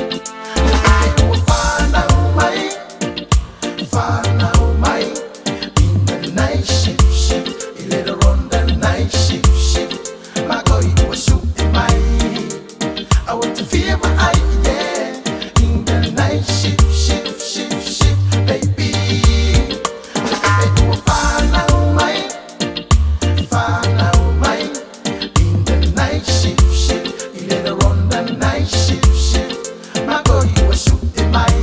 Ua fanau mai, fanau mai in the night shift shift, later on the night shift shift, my girl ua su'e mai. I want to feel my eye, yeah, in the night shift shift shift shift, baby. Ua fanau mai, fanau mai in the night shift shift, later on the night shift shift, my girl ua su'e mai.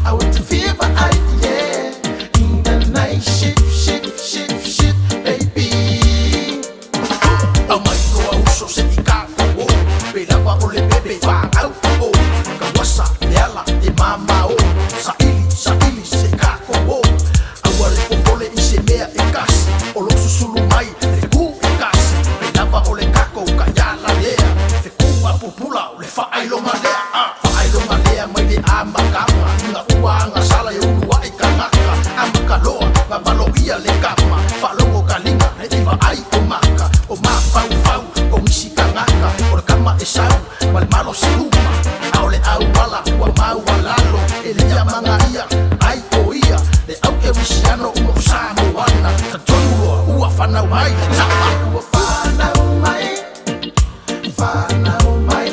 I want to feel my eye, yeah, in the night shift shift shift shift, baby. Aumai loa uso se'i tatou o, pe lava o le pepe fagau o, tauasa le ala e māmā o, saili saili se'i tatou o. Aua le popole i se mea e tasi, o loo susulu mai le fetu e tasi, pe lava o le tatou taiala lea, fetu a pupula o le faailoga lea, ah. Faailoga lea mai le amataga, ina ua agasala e uluai tagata, amata loa na valoia le kama, faalogo taliga ne'i vaai o maka, o mafaufau o nisi tagata, o le kama e sau ma le malosi uma, a o le auala ua maualalo, e le i amagaia ai o ia le aukerisiano uma o Samoana, talitonu loa ua fanau mai le tama. Ua fanau mai, fanau mai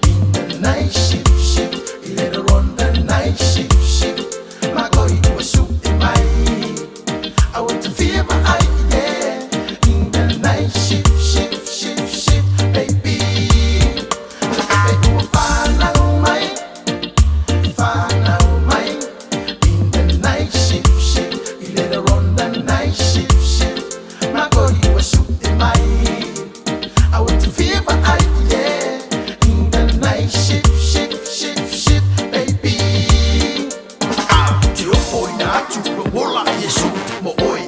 in the night shift shift, later on the night shift shift, my girl ua su'e mai. I want to feel my eye, yeah, in the night shift shift shift shift, baby. Ua fanau mai, fanau mai in the night shift shift, later on the night shift shift, my girl ua su'e mai. I want to feel my eye, yeah, in the night shift shift shift shift, baby. Ah, te ofoina atu lou ola Iesu mo oe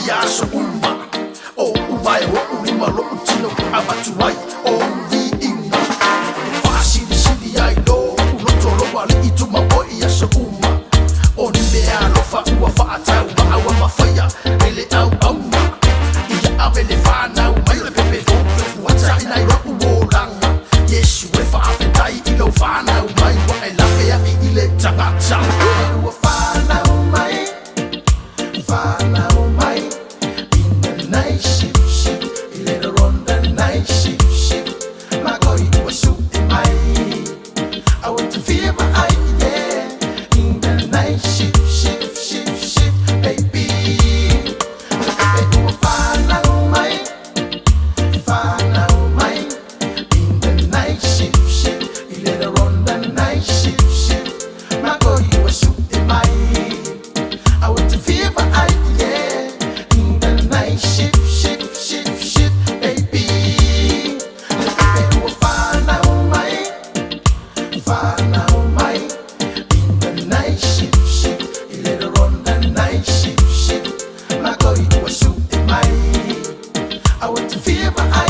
ia aso uma, o uvae oʻu lima loʻu tino avatu ai ou viiga, e faasilisili ai loʻu loto lou alii tumau oe i aso uma, o ni mea alofa ua faatauvaa ua mafaia e le auauna ia ave le fanau mai o le pepe fou fuataʻi nai loʻu olaga. Iesu e faafetai i lou fanau mai ua e laveaʻi i le tagata. Ua fanau mai, fanau mai in the night shift shift, later on the night shift shift, my girl ua su'e mai. I want to feel my eye, yeah, in the night shift shift shift shift, baby. Ua fanau mai, fanau mai in the night shift shift, later on the night shift shift, my girl ua su'e mai. I want to feel my eye, yeah, in the night shift shift shift shift, baby. Ua fanau mai, fanau mai in the night shift shift, later on the night shift shift, my girl ua su'e mai. I want to feel my eye.